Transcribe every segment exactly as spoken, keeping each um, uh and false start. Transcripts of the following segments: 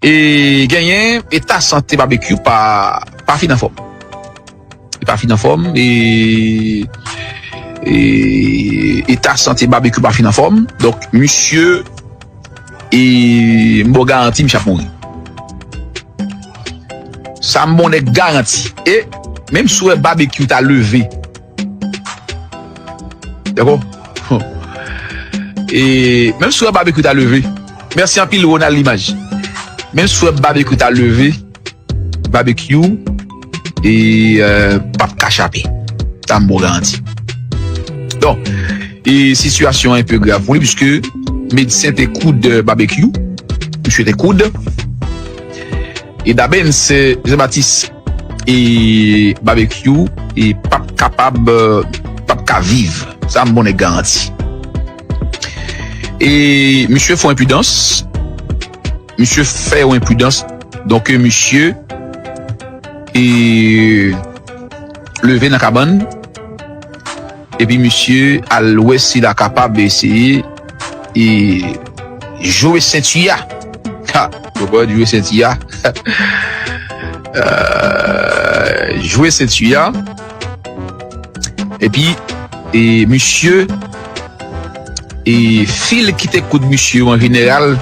E genyen eta sante Babekyou pa, pa fin anfòm. Li pa fin anfòm. E, e eta sante Babekyou pa fin anfòm. Donk, misye, e m ba w garanti, misye ap mouri. Sa m ba w nèt garanti. E menm si w wè Babekyou ta leve, dakò? E menm si w wè Babekyou ta leve. Mèsi anpil, Ronald Limaj. Menm si w wè Babekyou ta leve, Babekyou, e, euh, p ap ka chape. Sa m ba w garanti. Donk, e sitiyasyon an enpe grav pou li, piske medsen te koud, euh, Babekyou. Misye te koud. E daprè medsen Jean Baptiste, e Babekyou, e p ap kapab, euh, p ap ka viv. Sa m ba w nèt garanti. E misye fè yon enpidans. Misye fè yon enpidans. Donk, misye, e, leve nan kabann. Epi misye al wè si l a kapab eseye, e, jwe senti a. Ha, w konprann, jwe senti a. Euh, jwe senti a. Epi, e, misye, e, fil ki te koud misye yo an jeneral,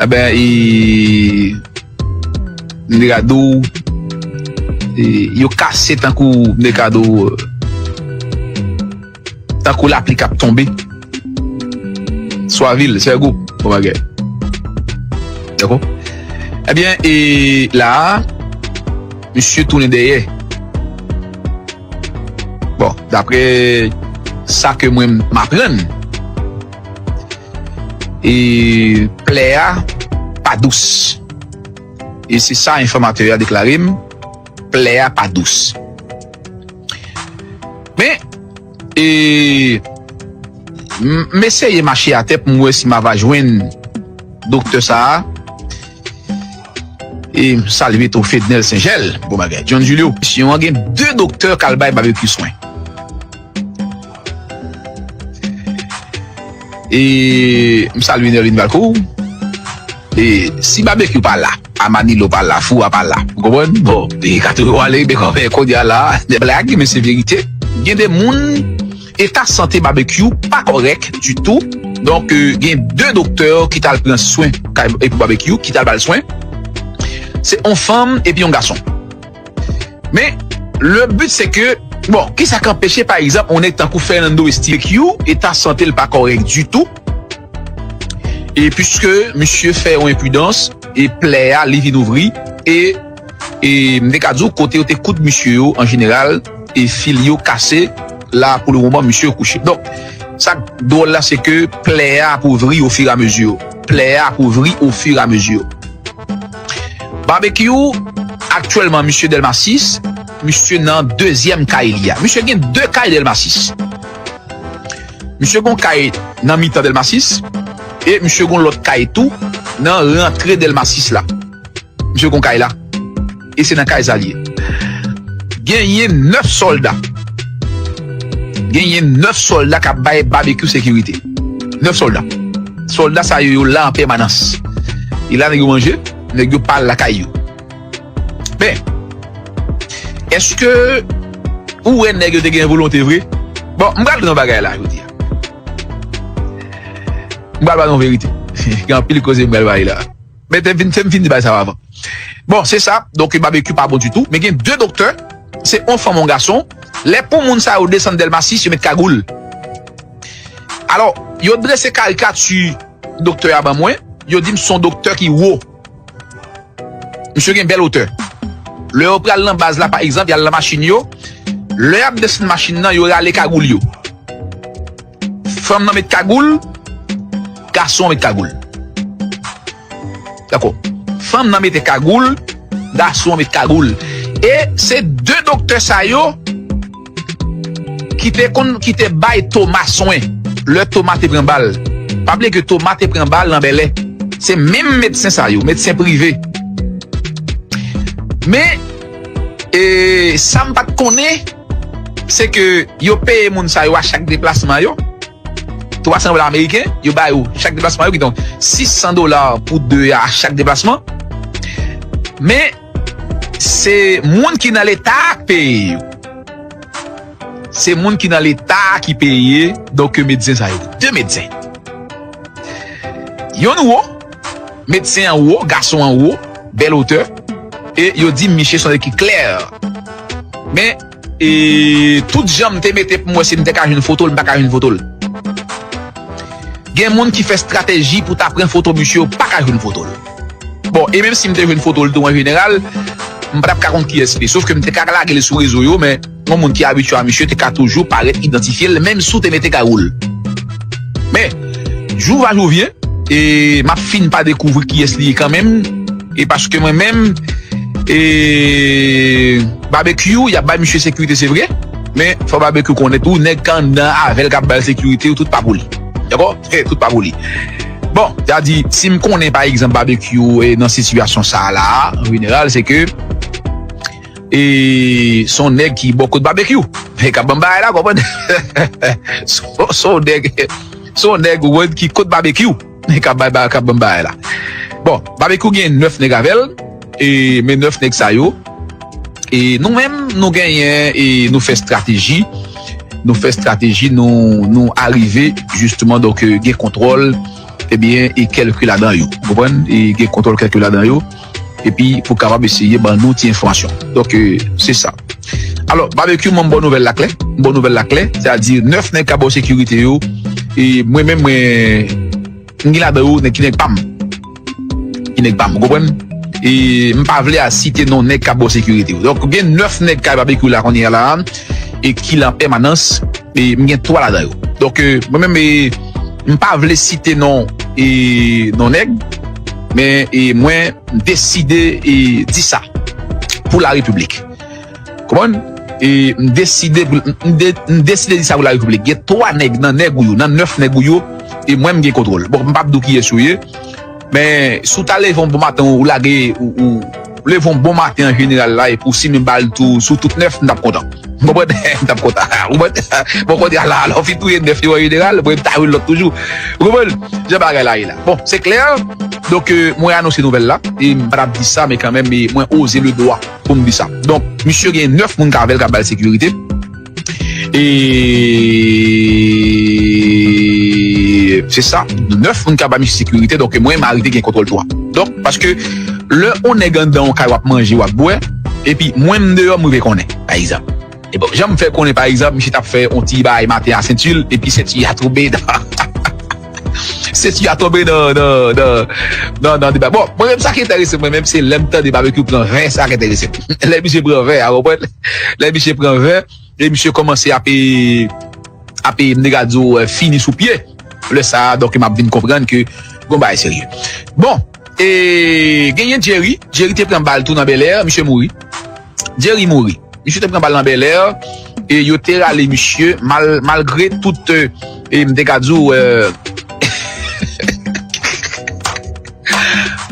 enben, e, m te ka di w, e, yo kase tankou, m te ka di w, tankou lapli k ap tonbe. Swavil, Sègo, bon bagay. Dakò? Ebyen, e la a, misye tounen dèyè. Bon, daprè sa ke mwen m aprann, e plè a pa dous. E se sa enfòmatè a deklare m, plè a pa dous. Men, e, m, m eseye mache atè pou m wè si m ava jwenn doktè sa a. E m salye tou Fednel Senjèl, bon bagay, John Julio. Misyon an gen de doktè k al bay Babekyou swen. E m salye Nerline Valcourt. E si Babekyou pa la, Amanilo pa la, Foura pa la, ou konprann? Bon, e ka toujou ale, men kanmenm, kounye a la, nèg la gen, men se verite. Gen de moun, eta sante Babekyou pa kòrèk ditou. Donk, e, gen de doktè ki t al pran swen kay, e pou Babekyou, ki t al ba l swen. Se yon fanm epi yon gason. Men, le but, se ke, bon, kisa k anpeche, pa egzanp, yon nèg tankou Fernando Estivecchio, eta sante l pa kòrèk ditou, e piske misye fè yon enpidans, e plè a, li vin ouvri, e, e m te ka di w, kote yo te koud misye yo, an jeneral, e fil yo kase, la, pou le moman, misye kouche. Donk, sa k dwòl la, se ke plè a ap ouvri ofiramezi. Plè a ap ouvri ofiramezi. Babekyou, aktyèlman, misye Dèlma sis, misye nan dezyèm kay li a. Misye gen de kay Dèlma sis. Misye gon kay nan mitan Dèlma sis, e misye gon lòt kay tou nan rantre Dèlma sis la. Misye gon kay la. E se nan kay sa l ye. Genyen nèf sòlda. Genyen nèf sòlda k ap bay Babekyou sekirite. Nèf sòlda. Sòlda sa yo, yo la an pèmanans. E la nèg yo manje, nèg yo pa al lakay yo. Men, èske ou wè nèg yo te gen volonte vre? Bon, m pral di yon bagay la jodi a. M pral ba nou verite. Gen anpil koze m pral bay la. Men te vin, fè m fin di bagay sa yo avan. Bon, se sa. Donk, Babekyou pa bon ditou. Men gen de doktè. Se yon fanm, yon gason. Lè pou moun sa yo desann Dèlma sis, yo met kagoul. Alò, yo drese karikati doktè a ban mwen. Yo di m se yon doktè ki wo. Misye gen bèl wotè. Lè yo pral nan baz la, pa egzanp, y al nan machin yo. Lè y ap desann machin nan, yo rale kagoul yo. Fanm nan met kagoul, gason an met kagoul. Dakò. Fanm nan mete kagoul, gason an met kagoul. E se de doktè sa yo ki te konn, ki te bay Toma swen lè Toma te pran bal. Pa bliye ke Toma te pran bal nan Bèlè. Se menm medsen sa yo, medsen prive. Men, e, sa m pa t konnen, se ke yo peye moun sa yo a chak deplasman yo. twa san dola ameriken, yo ba yo chak deplasman yo, kidonk sis san dola pou de a chak deplasman. Men, se moun ki nan Leta a k peye yo. Se moun ki nan Leta a ki peye, donk, medsen sa yo. De medsen. Yonn wo, medsen an wo, gason an wo, bèl otè. E yo di m misye se yon nèg ki klè. Men, e, tout jan m te mete pou m wè si m te ka jwenn foto l, m pa ka jwenn foto l. Gen moun ki fè estrateji pou ta pran foto misye, yo pa ka jwenn foto l. Bon, e menm si m te jwenn foto l tou an jeneral, m pa t ap ka konn kiyès li. Sof ke m te ka lage l sou rezo yo, men yon moun ki abitye a misye te ka toujou parèt idantifye l, menm si w te mete kawou l. Men, jou va jou vyen, e m ap fin pa dekouvri kiyès li ye kanmenm, e paske mwen menm, e Babekyou, y ap bay misye sekirite, se vre, men fò Babekyou konnen tou, nèg k anndan avè l k ap ba l sekirite yo, tout pa pou li. Dakò? Tout pa pou li. Bon, sa di, si m konnen, pa egzanp, Babekyou e nan sitiyasyon sa a la, an jeneral, se ke e se yon nèg ki bò kot Babekyou. E k ap ban m bagay la, konprann? Se se yon nèg, se yon nèg, ou konprann, ki kot Babekyou. E k ap bay, bay, k ap ban m bagay la. Bon, Babekyou gen nèf nèg avè l, e, men nèf nèg sa yo, e nou menm, nou genyen, e nou fè estrateji, nou fè estrateji, nou, nou arive, jisteman, donk, e, gen kontwòl, ebyen, e kèlke ladan yo. Ou konprann? E gen kontwòl kèlke ladan yo. Epi, pou kapab eseye ban nou ti enfòmasyon. Donk, e, se sa. Alò, Babekyou, mwen, m ba w nouvèl la klè. M ba w nouvèl la klè. Sètadi, nèf nèg k ap ba w sekirite yo. E mwen menm, mwen, m gen ladan yo, nèg ki nèg pa m. Ki nèg pa m, ou konprann? E m pa vle a site non nèg k ap ba w sekirite yo. Donk, gen nèf nèg kay Babekyou la kounye a la, e ki la an pèmanans, e m gen twa ladan yo. Donk, e, mwen menm, e, m pa vle site non, e, non nèg, men, e, mwen, m deside, e, di sa pou larepiblik. Konprann? E m deside pou, m, de, m deside di sa pou larepiblik. Gen twa nèg nan nèg ou yo, nan nèf nèg ou yo, e mwen m gen kontwòl. Bon, m p ap di w kiyès yo ye, men si w ta leve yon bon maten, ou lage, ou, ou leve yon bon maten an jeneral la, epi w simen bal tou, sou tout nèf, m t ap kontan. Ou konprann? M t ap kontan. Ou konprann? Bon, kounye a la, lè w fin touye nèf yo an jeneral, mwen m ta jwenn lòt toujou. Ou konprann? Jan bagay la ye la. Bon, se klè. Donk, e, mwen anonse nouvèl la, e m pa t ap di sa, men kanmenm, e mwen oze le dwa pou m di sa. Donk, misye gen nèf moun k avè l k ap ba l sekirite. E se sa, nèf moun k ap ba misye sekirite, donk mwen, m arive gen kontwòl twa. Donk, paske lè on nèg anndan on kay w ap manje, w ap bwè, epi mwen m deyò, m rive konnen, pa egzanp. E bon, jan m fè konnen, pa egzanp, misye t ap fè on ti bagay maten a senti l, epi senti a tonbe nan, senti a tonbe nan, nan, nan, nan, nan deba. Bon, mwen menm, sa ki enterese mwen menm, se lè m tande Babekyou pran ven, sa ki enterese m. Lè misye pran ven a, ou konprann? Lè misye pran ven, e misye kòmanse ap, e, ap, e, m te ka di w, e, fini sou pye. Lè sa a, donk, m ap vin konprann ke gon bagay serye. Bon, e, genyen Jerry. Jerry te pran bal tou nan Bèlè, misye mouri. Jerry mouri. Misye te pran bal nan Bèlè, e yo te rale misye, mal, malgre tout, e, e m te ka di w, e,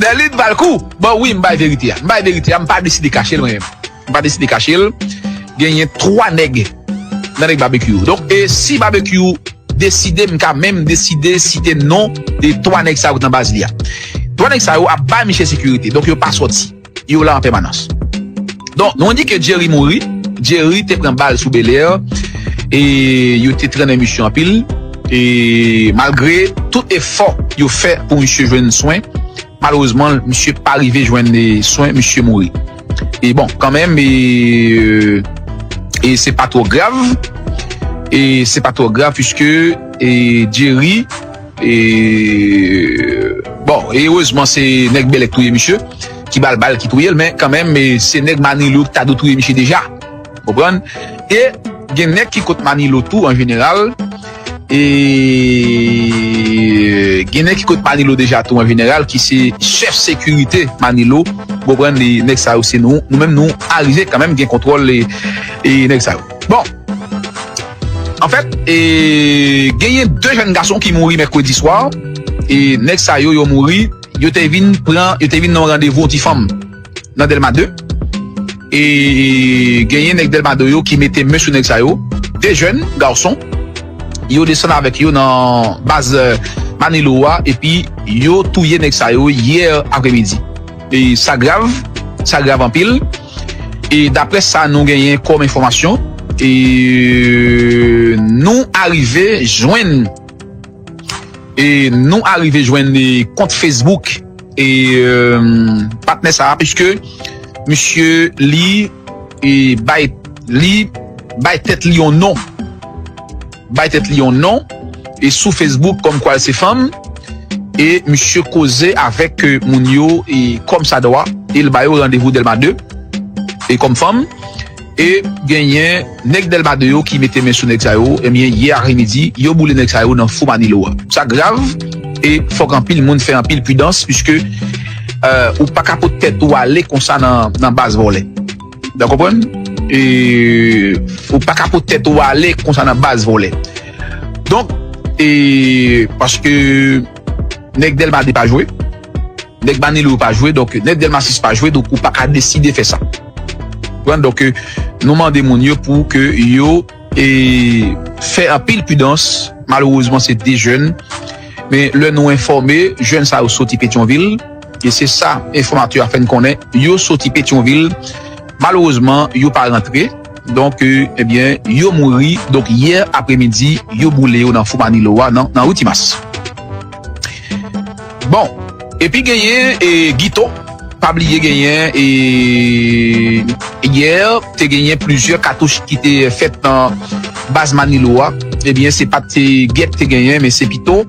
Dèlin Valkou. Bon, wi, m bay verite a. M bay verite a, m pa deside kache l, mwen menm. M pa deside kache l. Genyen twa nèg nan nèg Babekyou yo. Donk, e si Babekyou deside, m ka menm deside site non de twa nèg sa yo nan baz li a. Twa nèg sa yo ap bay misye sekirite. Donk, yo pa sòti. Yo la an pèmanans. Donk, nou di ke Jerry mouri. Jerry te pran bal sou Bèlè. E yo te trennen misye anpil. E malgre tout efò yo fè pou misye jwenn swen, malerezman, misye pa rive jwenn, e, swen, misye mouri. E bon, kanmenm, e, e se pa twò grav. E se pa twò grav, piske, e, Jerry, e, bon, e erezman, se nèg Bèlè k touye misye, ki ba l bal, ki touye l, men kanmenm, e, se nèg Manilo ki ta dwe touye misye deja. Konprann? E gen nèg ki kot Manilo tou, an jeneral. E gen nèg ki kot Manilo deja tou, an jeneral, ki se chèf sekirite Manilo. Ou konprann, e nèg sa yo se nou. Nou menm, nou arive kanmenm gen kontwòl, e, e nèg sa yo. Bon. Anfèt, e, genyen de jèn gason ki mouri mèkredi swa. E nèg sa yo, yo mouri. Yo te vin pran, yo te vin nan yon randevou yon ti fanm nan Dèlma de. E genyen nèg Dèlma de yo ki mete men sou nèg sa yo. De jèn gason. yo desann avèk yo nan baz, eh, Manilo a, epi yo touye nèg sa yo yè apremidi. E sa grav, sa grav anpil. E daprè sa nou genyen kòm enfòmasyon, e nou arive jwenn, e nou arive jwenn, e, kont Facebook, e, eh, patnè sa a, piske misye li, e, bay, li bay tèt li yon non. Bay tèt li yon non, e, sou Facebook kòmkwa l se fanm, e misye koze avèk, eh, moun yo, e, kòmsadwa, e l ba yo randevou Dèlma de, e kòm fanm, e genyen nèg Dèlma de yo ki mete men sou nèg sa yo, ebyen, yè apremidi, yo boule nèg sa yo nan fou Manilo a. Sa grav, e fòk anpil moun fè anpil pridans, piske, eh, ou pa ka pot tèt ou ale konsa nan, nan baz vòlè. Ou konprann? E ou pa ka pot tèt ou ale konsa nan baz vòlè. Donk, e paske nèg Dèlma de pa jwe, nèg Manilo pa jwe, donk nèg Dèlma sis pa jwe, donk ou pa ka deside fè sa. Ou konprann? Donk, e, nou mande moun yo pou ke yo, e, fè anpil pridans. Malerezman, se de jèn. Men lè nou enfòme, jèn sa yo soti Petyonvil. E se sa, enfòmatè a fè n konnen, yo soti Petyonvil. Malerezman, yo pa rantre. Donk, e, ebyen, yo mouri. Donk, yè apremidi, yo boule yo nan fou Manilo a, nan, nan ri Timas. Bon, epi genyen, e, Guito. Pa bliye genyen, e, yè, te genyen plizyè katouch ki te fèt nan baz Manilo a. Ebyen, se pa t, e, gèp te genyen, men se pito,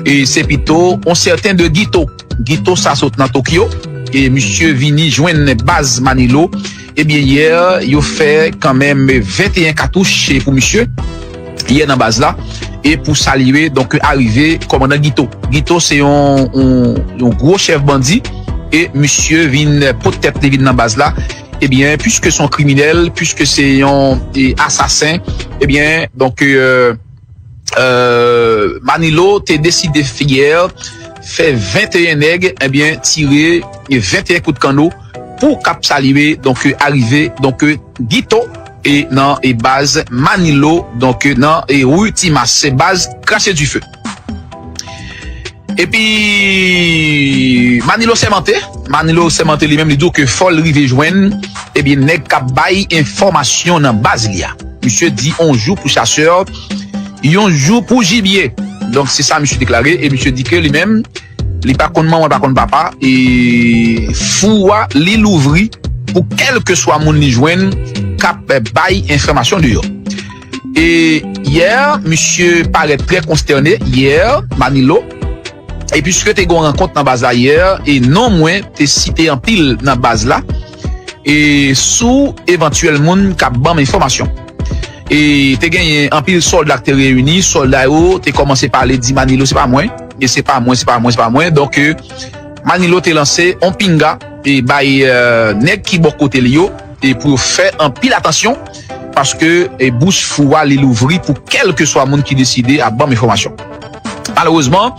e se pito yon sèten de Guito. Guito sa sot nan Tokyo, e misye vini jwenn baz Manilo. Ebyen, yè, yo fè kanmenm venteyen katouch pou misye. Yè nan baz la, e pou salye, donk, arive kòmandan Guito. Guito se yon, yon, yon gwo chèf bandi, e misye vin pot tèt li vin nan baz la. Ebyen, piske se yon kriminèl, piske se yon, e, asasen, ebyen, donk, e, e, Manilo te deside yè fè venteyen nèg, ebyen, tire, e, venteyen kout kanno pou k ap salye, donk, e, arive, donk, e, Guito, e, nan, e, baz Manilo, donk, e, nan, e, ri Timas, se baz Craché du Feu. Epi, Manilo sèmante, Manilo sèmante li menm, li di w ke fò l rive jwenn, ebyen, nèg k ap bay enfòmasyon nan baz li a. Misye di, on jou pou chasè, yon jou pou jibye. Donk, se sa misye deklare, e misye di ke li menm, li pa konn manman, li pa konn papa, e fou a, li louvri pou kèlkeswa moun li jwenn k ap bay enfòmasyon deyò. E yè, misye parèt trè konstène, yè, Manilo. E piske te gen yon rankont nan baz la yè, e non mwen te site anpil nan baz la, e sou evantyèl moun k ap ban m enfòmasyon. E te genyen anpil sòlda k te reyini, sòlda yo te kòmanse pale, di Manilo, se pa mwen, e se pa mwen, se pa mwen, se pa mwen. Donk, e, Manilo te lanse on pinga, e bay, e, nèg ki bò kote li yo, e pou yo fè anpil atansyon, paske, e, bouch fou a li louvri pou kèlkeswa moun ki deside ap ban m enfòmasyon. Malerezman,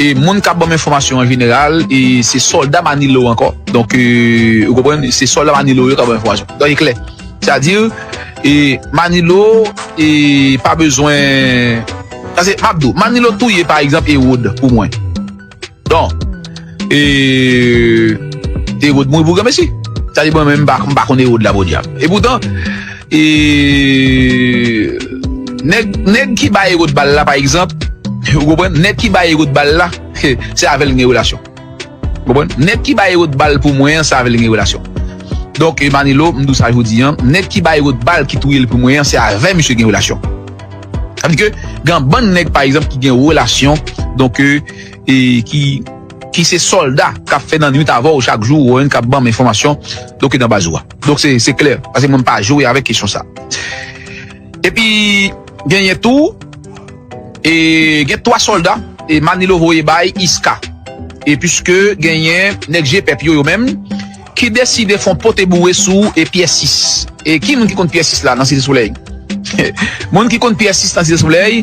e moun k ap ban m enfòmasyon an jeneral, e se sòlda Manilo ankò. Donk, e, ou konprann, se sòlda Manilo yo k ap ban m enfòmasyon. Donk, e klè. Sètadi, e Manilo, e pa bezwen, paske m ap di w, Manilo touye, pa egzanp, Erod pou mwen. Bon, e Erod mouri pou granmesi. Sa di bon, men m pa, m pa konn Erod la, podyab. E poutan, e nèg, nèg ki bay Erod bal la, pa egzanp, ou konprann, nèg ki bay Erod bal la, se avè l m gen relasyon. Ou konprann? Nèg ki bay Erod bal pou mwen an, se avè l m gen relasyon. Donk, e Manilo, m di w sa jodi an, nèg ki bay Erod bal ki touye l pou mwen an, se avè misye gen relasyon. Sa vle di ke gen bann nèg, pa egzanp, ki gen relasyon, donk, e, e ki, ki se sòlda k ap fè nan nwit avè w chak jou, ou wè, k ap ban m enfòmasyon, donk, nan baz ou a. Donk, se, se klè, paske mwen, m pa jwe avèk kesyon sa. Epi, genyen tou, e, gen twa sòlda, e Manilo voye bay Iska. E piske genyen nèg G pèp yo, yo menm, ki deside fè on pote boure sou, e Pyè sis. E ki moun ki konn Pyè sis la nan Site Solèy? Moun ki konn Pyè sis nan Site Solèy,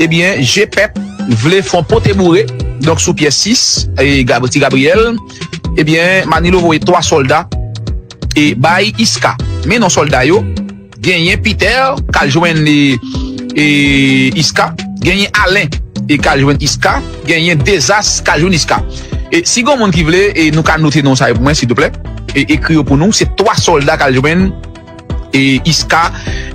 ebyen, G pèp vle fè on pote boure, donk sou Pyè sis, e Gab-, Ti Gabriyèl, ebyen, Manilo voye twa sòlda, e bay Iska. Men non sòlda yo, genyen Peter, k al jwenn li, e, Iska, genyen Alen e k al jwenn Iska, genyen Dezas k al jwenn Iska. E si gen moun ki vle, e nou ka note non sa yo pou mwen, silvouplè. E ekri yo pou nou. Se twa sòlda k al jwenn e Iska.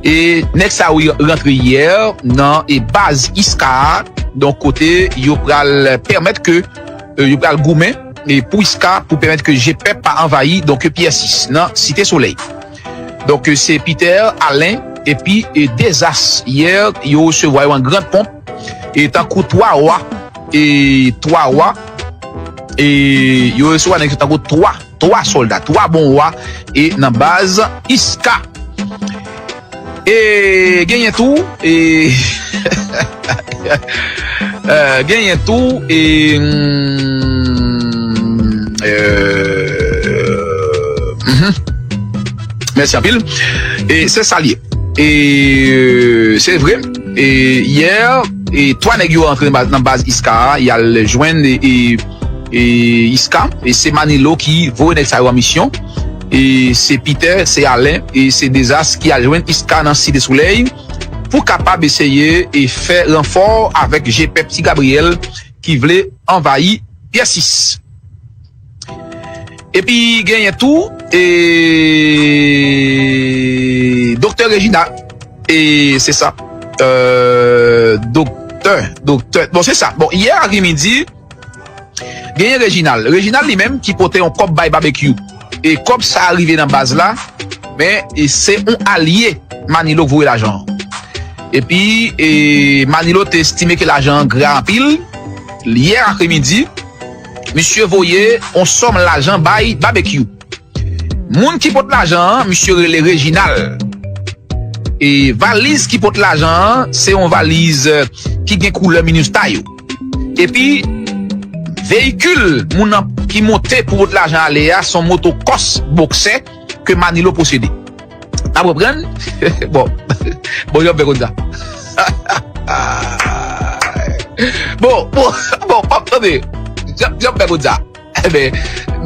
E nèg sa yo rantre yè nan e baz Iska a. Donk, kote yo pral pèmèt ke, e, yo pral goumen e pou Iska, pou pèmèt ke G pèp pa anvayi, donk, Pyè sis nan Site Solèy. Donk, e, se Peter, Alen, epi, e, Dezas. Yè, yo resevwa yo an gran ponp, e tankou twa wa, e twa wa, e yo resevwa nèg yo tankou twa, twa sòlda, twa bon wa, e nan baz Iska. E genyen tou, e, e, genyen tou, e, mm, e, mhm. Mèsi anpil. E se sa l ye. E se vre, e yè, e twa nèg yo rantre nan baz, nan baz Iska a, y al jwenn, e, e, e Iska, e se Manilo ki voye nèg sa yo an misyon. E se Peter, se Alen, e se Dezas ki al jwenn Iska nan Site Solèy pou kapab eseye e fè ranfò avèk G pèp Ti Gabriyèl ki vle anvayi Pyè sis. Epi genyen tou, e, Doktè Rejina, e se sa, e, Doktè, Doktè, bon, se sa. Bon, yè apremidi, genyen Rejinal. Rejinal li menm ki pote yon kòb bay Babekyou. E kòb sa a rive nan baz la, men, e, se yon alye Manilo k voye lajan an. Epi, e, Manilo te estime ke lajan an gra anpil. Yè apremidi, misye voye yon sòm lajan bay Babekyou. Moun ki pot lajan an, misye rele Rejinal. E valiz ki pot lajan an, se yon valiz, e, ki gen koulè Minustah yo. Epi, veyikil moun nan ki monte pou pot lajan ale a, se yon moto kòs boksè ke Manilo posede. N ap reprann? Bon, bon, jan m fè konn sa. Bon, bon, bon, pap tande. Jan, jan m fè konn sa. Enben,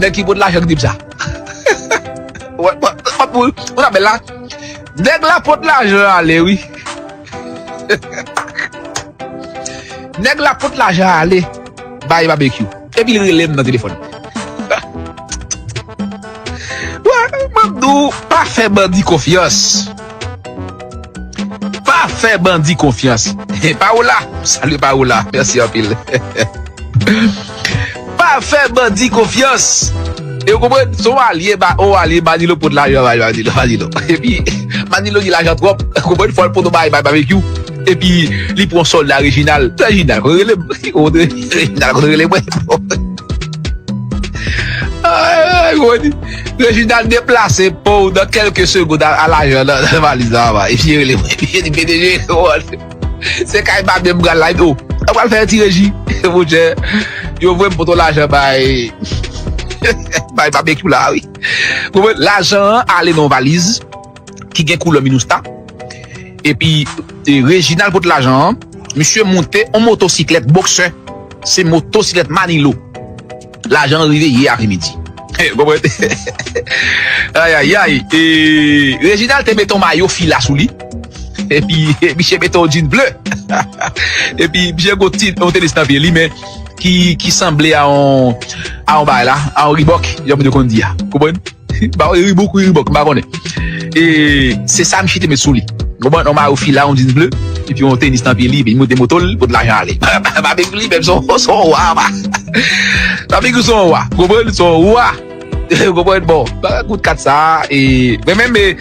nèg ki pot lajan k di m sa. Wè, wè, wè, moun, moun apèl la. Nèg la pot lajan ale, wi. Nèg la pot lajan ale bay Babekyou. Epi l rele m nan telefòn. Wè, mwen di w, pa fè bandi konfyans. Pa fè bandi konfyans. Paola, m salye Paola. Mèsi anpil. Pa fè bandi konfyans. E w konprann, se yon alye, ba, yon alye Manilo pot lajan bay Manilo, Manilo. Epi, Manilo gen lajan twòp. Ou konprann, fò l pot yon bagay bay Babekyou. Epi, li pran sòlda Rejinal. Rejinal, konn rele m. Rejinal, konn rele mwen. Ay, Rony. Rejinal deplase pou w nan kèlke segonn a, a lajan nan, nan valiz la anba. Epi, rele mwen. Epi, li P D G, Rony. Se kay Babè m pral la, epi, oh, sa pral fè ti reji. Monchè, yo voye m pote lajan bay, bay Babekyou la, wi. Konprann? Lajan an ale nan yon valiz ki gen koulè Minustah. Epi, e, Rejinal pote lajan an, misye monte yon motosiklèt boksè. Se motosiklèt Manilo. Lajan an rive yè apremidi. Konprann? Ay, ay, ay. E, Rejinal te mete yon mayo fila sou li. Epi, misye mete yon djin ble. Epi, misye gon ti, yon tenis nan pye li, men ki, ki sanble a yon, a yon bagay la, a yon ribòk, jan moun yo konn di a. Konprann? Ba, ribòk, wi, ribòk, m pa konnen. E se sa misye te met sou li. Konprann? Yon mayo fila, yon djin ble, epi yon tenis nan pye li, epi li monte moto l, pot lajan ale. Babekyou li menm, se yon, se yon wa, ba. Babekyou se yon wa. Konprann? Se yon wa. Konprann? Bon, ba, kout kat sa a, e, men menm, e,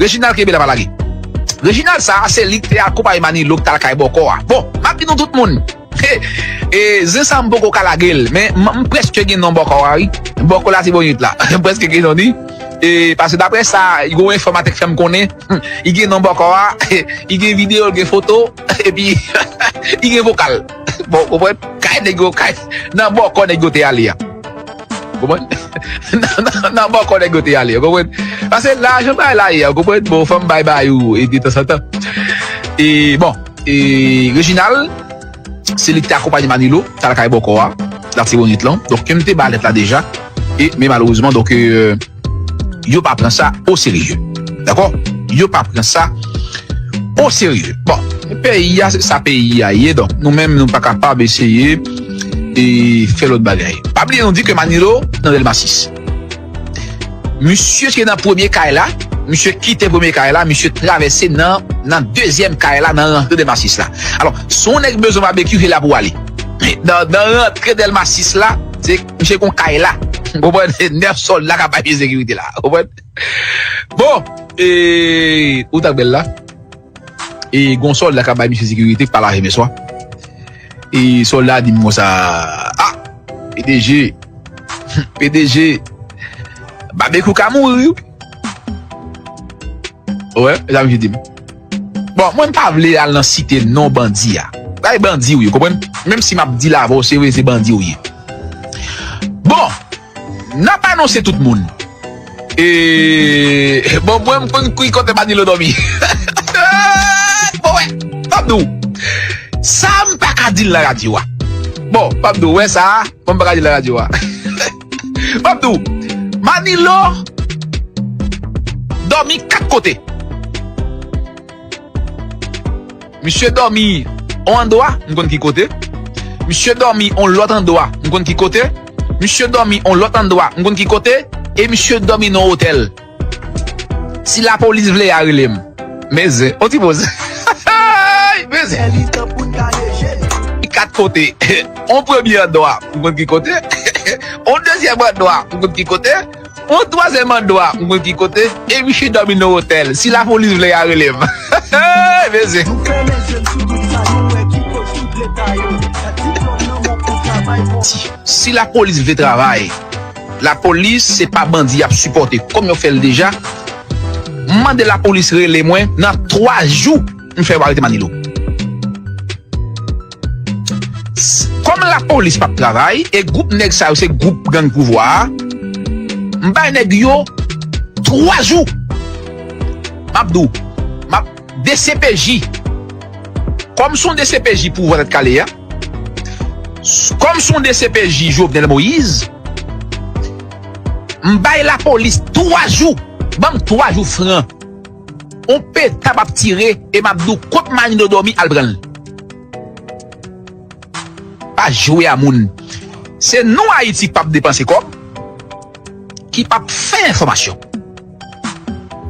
Rejinal kenbe la pa lage. Rejinal sa a, se li ki te akonpaye Manilo ki t al kay bòkò a. Bon, m ap di nou tout moun. E, zen sa m poko ka lage l, men m, m prèske gen non bòkò a, wi. Bòkò Latibonit la. M prèske gen non li. E, paske daprè sa, yon enfòmatè k fè m konnen, li gen non bòkò a, li gen videyo, li gen foto, epi li gen vokal. Bon, konprann? Kay nèg yo, kay, nan bòkò nèg yo te ale a. Konprann? Nan, nan, nan bòkò nèg yo te ale, konprann? Paske lajan bay la ye, konprann? Bon, fò m bay bay ou, e de tanzantan. E, bon, e, Rejinal, se li ki te akonpaye Manilo, t al kay bòkò a, Latibonit lan. Donk, ke m te ba lèt la deja. E, men malerezman, donk, e, yo pa pran sa o serye. Dakò? Yo pa pran sa o serye. Bon, Peyi a, se sa peyi a ye. Donk, nou menm, nou pa kapab eseye e fè lòt bagay. Pa bliye, nou di ke Manilo nan Dèlma sis. Misye te nan premye kay la, misye kite premye kay la, misye travèse nan, nan dezyèm kay la, nan rantre Dèlma sis la. Alò, si yon nèg bezwen babekyou, se la pou ale. Nan, nan rantre Dèlma sis la, se misye kon kay la. Ou konprann? Se nèf sòlda k ap bay sekirite la. Ou konprann? Bon, e, ou t ap bèl la. E gon sòlda k ap bay misye sekirite k pale avè m yèswa. E sòlda a di m konsa, "Ah, P D G, P D G, babekyou ka mouri, wi." Wè, e sa misye di m. Bon, mwen m pa vle al nan site non bandi a. Bay bandi ou ye, konprann? Menm si m ap di l avè w, se vre se bandi ou ye. Bon, n ap anonse tout moun. E, bon, mwen, m konn ki kote Manilo dòmi. Bon, wè, m ap di w. Sa m pa ka di l nan radyo a. Bon, m ap di w, wè sa, bon, m pa ka di l nan radyo a. M ap di w, Manilo dòmi kat kote. Misye dòmi on andwa, m konn ki kote. Misye dòmi on lòt andwa, m konn ki kote. Misye dòmi on lòt andwa, m konn ki kote. E misye dòmi nan otèl. Si lapolis vle, y a rele m. Men zen, on ti poz. Men zen. Kat kote. On premye andwa, m konn ki kote. On dezyèm andwa, m konn ki kote. On twazyèm andwa, m konn ki kote, e misye dòmi nan otèl. Si lapolis vle, y a rele m. Mezi. Si, si lapolis vle travay, lapolis se pa bandi y ap sipòte, kòm yo fè l deja. M mande lapolis rele mwen, nan twa jou, m fè yo arete Manilo. Kòm lapolis p ap travay, e gwoup nèg sa yo se gwoup gang pouvwa a, m bay nèg yo twa jou. M ap di w, m ap D C P J. Kòm se yon D C P J pouvwa Tèt Kale a, kòm se yon D C P J Jovenel Moïse, m bay lapolis twa jou. Ban m twa jou fran. On peta p ap tire e m ap di w kot Manilo dòmi al pran l. Pa jwe a moun. Se nou Ayiti k p ap depanse kòb, ki p ap fè enfòmasyon.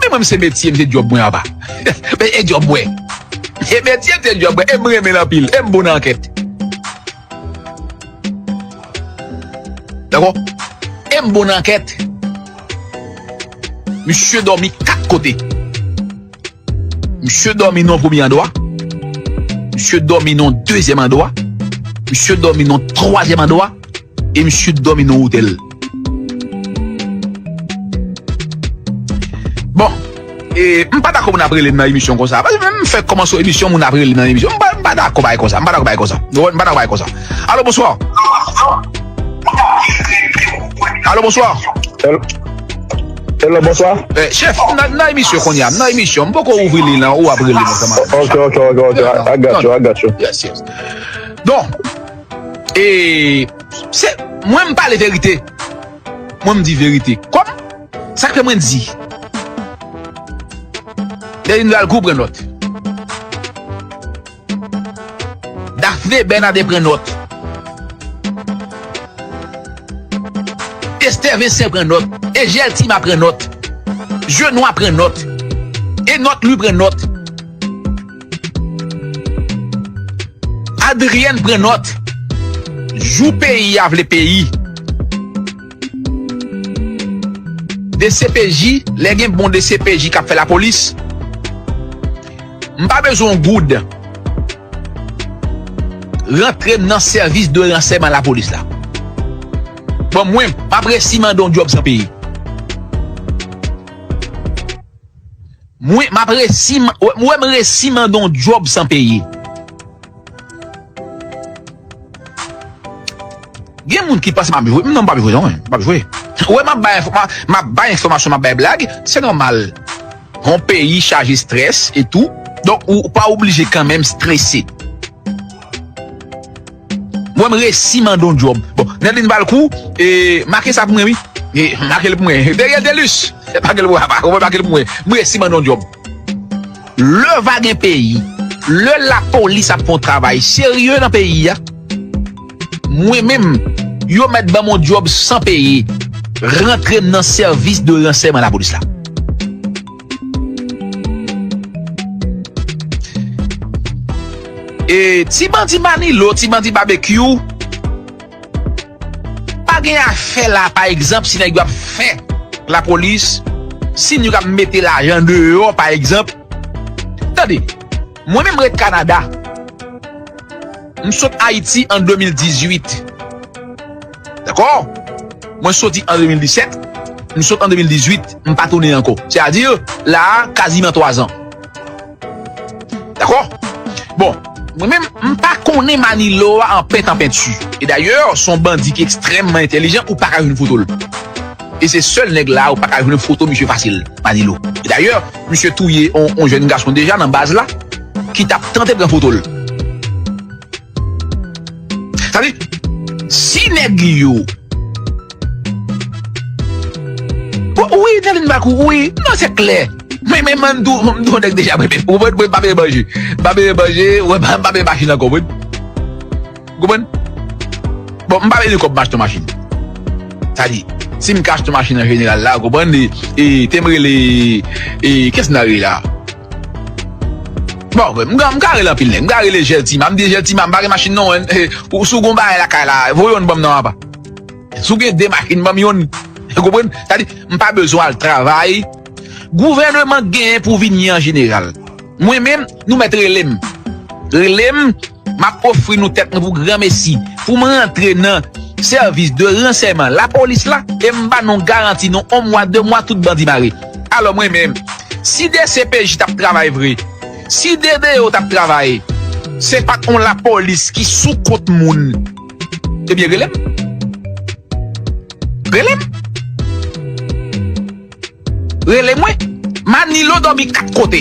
Men mwen, m se metye m, se djòb mwen apa. Men e djòb mwen. E metye m, se djòb mwen. E m renmen l anpil. E m bon nan ankèt. Dakò? E m bon nan ankèt. Misye dòmi kat kote. Misye dòmi nan premye andwa. Misye dòmi nan dezyèm andwa. Misye dòmi nan twazyèm andwa. E misye dòmi nan otèl. Bon, e, m pa dakò moun ap rele m nan emisyon konsa. Paske menm m fèk kòmanse yon emisyon, moun ap rele m nan emisyon. M pa, m pa dakò bagay konsa. M pa dakò bagay konsa. Ou konprann? M pa dakò bagay konsa. Alo, bonswa. Alo, bonswa. Hello, bonswa. Eh, chèf, m nan, nan emisyon kounye a. M nan emisyon. M poko ouvri li nan, ou ap rele m kòman? Ok, ok, ok, ok. I got you, I got you. Yes, yes. Bon, e, se, mwen, m pale verite. Mwen, m di verite. Kòm, sa k fè mwen di, Dènye Valkou pran nòt. Daphné Bernadette pran nòt. Esther Vincent pran nòt. Egel Tima pran nòt. Jenois pran nòt. Enot Louis pran nòt. Adrienne pran nòt. Jou peyi a vle peyi. D C P J, lè gen bon D C P J k ap fè lapolis, m pa bezwen yon goud rantre m nan sèvis de ransèyman lapolis la. Bon, mwen, m ap resi mande yon djòb san peye. Mwen, m ap resi, m, w, w, m resi mande yon djòb san peye. Gen moun ki panse m ap jwe. M, non, m p ap jwe, non, m p ap jwe. Ou wè, m ap bay enfò-, m ap, m ap bay enfòmasyon, m ap bay blag, se nòmal. Yon peyi chaje estrès e tou. Donk, ou pa oblije kanmenm strese. Mwen, m resi mande yon djòb. Bon, Nèlin Valkou, e, make sa pou mwen, wi. E, make l pou mwen. Deriel Delus, make l pou mwen, papa. Ou make l pou mwen. M resi mande yon djòb. Lè va gen peyi, Lè lapolis ap fè yon travay serye nan peyi a, mwen menm, yo mèt ban m yon djòb san peye, rantre m nan sèvis de ransèyman lapolis la. E ti bandi Manilo, ti bandi Babekyou, pa gen afè la, pa egzanp, si nèg yo ap fè lapolis, si nèg yo ap mete lajan deyò, pa egzanp. Tande, mwen menm ret Kanada. M sot Ayiti an de mil dizuit. Dakò? Mwen soti an de mil disèt, m sot an de mil dizuit, m pa tounen ankò. Sètadi, la a, kaziman twa zan. Dakò? Bon, mwen menm, m pa konnen Manilo a an pent an penti. E dayè, se yon bandi ki ekstrèmman entèlijan, ou pa ka jwenn foto l. E se sèl nèg la, ou pa ka jwenn foto misye fasil, Manilo. E dayè, misye touye on, on jèn gason deja nan baz la, ki t ap tante pran foto l. Sa vle di, si nèg yo. Wi, Nèlin Bakou, wi. Non, se klè. Men, men, men, m tou, m tou nèg deja, men, men, ou konprann, mwen pa bebe manje. M pa bebe manje, mwen pa, m pa bebe machin ankò, mwen. Ou konprann? Bon, m pa bebe kòb m achte machin. Sa di, si m ka achte machin an jeneral la, ou konprann, e, e, te m rele, e, kiyès m ta rele la? Bon, m ka, m ka rele anpil nèg. M ka rele Jèl Tima. M di, "Jèl Tima, m pa gen machin non, en. Eh, ou, si w gon bagay lakay la, voye youn ban m non, apa. Si w gen de machin, ban m youn." Ou konprann? Sa di, m pa bezwen al travay. Gouvèneman genyen pou vini an jeneral. Mwen menm, nou mèt rele m. Rele m, m ap ofri nou tèt mwen pou granmesi. Pou m rantre nan sèvis de ransèyman lapolis la, e m ba nou garanti nan yon mwa, de mwa, tout bandi mare. Alò mwen menm, si D C P J t ap travay vre, si D D O t ap travay, se pa t yon lapolis ki sou kont moun, ebyen, rele m. Rele m. Rele mwen. Manilo dòmi kat kote.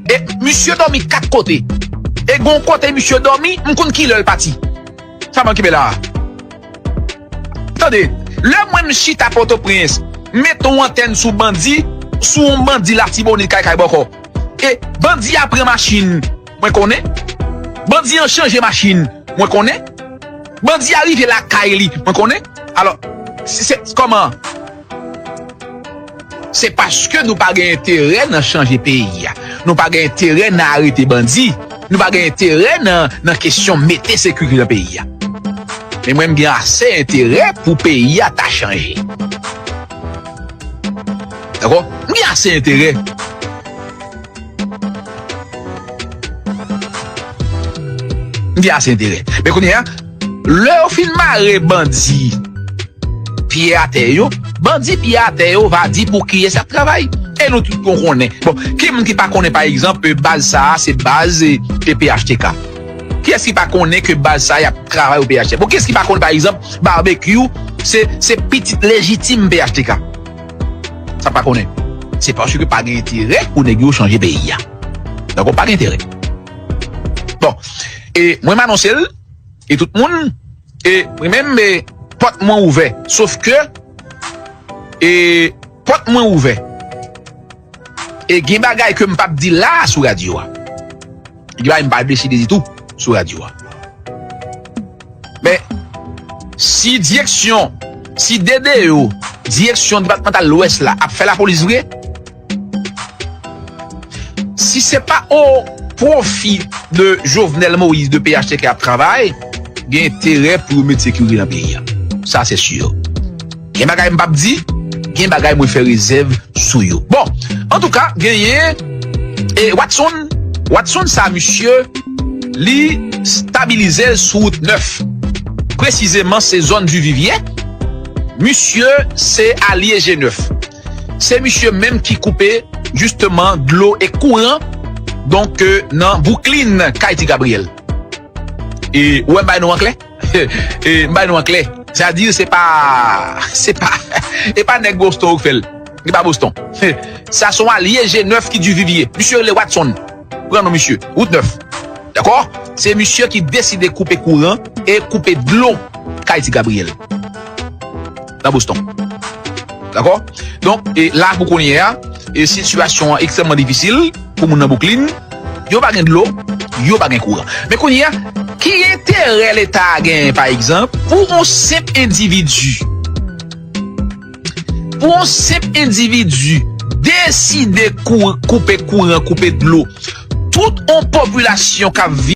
E misye dòmi kat kote. E gon kote misye dòmi, m konn kilè l pati. Sa m okipe la a. Tande, lè mwen m chita Pòtoprens, m mete yon antèn sou bandi, sou yon bandi Latibonit kay kay bòkò. E bandi a pran machin, mwen konnen. Bandi an chanje machin, mwen konnen. Bandi a rive lakay li, mwen konnen. Alò, se, se kòman? Se paske nou pa gen enterè nan chanje peyi a. Nou pa gen enterè nan arete bandi. Nou pa gen enterè nan, nan kesyon mete sekirite nan peyi a. Men mwen, m gen ase enterè pou peyi a ta chanje. Dakò? M gen ase enterè. M gen ase enterè. Men kounye a, lè yo fin mare bandi pye atè yo, bandi pye atè yo va di pou kiyès y ap travay. E nou tout nou konnen. Bon, ki moun ki pa konnen, pa egzanp, baz sa a, se baz, e, e P H T K? Kiyès ki pa konnen ke baz sa a, y ap travay pou P H T K? Bon, kiyès ki pa konnen, pa egzanp, Babekyou, se, se pitit lejitim P H T K? Sa pa konnen. Se paske pa gen enterè pou nèg yo chanje peyi a. Dakò, pa gen enterè. Bon, e mwen m anonse l, e tout moun, e mwen menm, e pòt mwen ouvè. Sof ke, e pòt mwen ouvè. E gen bagay ke m p ap di la a sou radyo a. Gen bagay m pa deside di tou sou radyo a. Men, si direksyon, si D D O, direksyon depatmantal Lwès la, ap fè lapolis vre, si se pa o pwofi de Jovenel Moïse de P H T K ap travay, gen enterè pou yo met sekirite nan peyi a. Sa, se si. Gen bagay m p ap di, gen bagay mwen fè rezèv sou yo. Bon, antouka, genyen, e, Watson, Watson sa, misye, li stabilize l sou wout nèf. Presizeman, se zòn Duvivier. Misye, se alye G nèf. Se misye menm ki koupe, jisteman, dlo e kouran, donk, e, nan Brooklyn, kay Ti Gabriel. E, ou wè m bay nou an klè? E, m bay nou an klè. Sa di, se pa, se pa, e pa nèg Boston ou k fè l. Li pa Boston. Sa se yon alye G nèf ki Duvivier. Misye rele Watson. Pran non misye. Wout nèf. Dakò? Se misye ki deside koupe kouran e koupe dlo kay Ti Gabriel. Nan Boston. Dakò? Donk, e la pou kounye a, e sitiyasyon an ekstrèmman difisil pou moun nan Brooklyn. Yo pa gen dlo, yo pa gen kouran. Men kounye a, ki enterè Leta a genyen, pa egzanp, pou yon senp endividi, pou yon senp endividi deside kou-, koupe kouran, koupe dlo, tout yon popilasyon k ap viv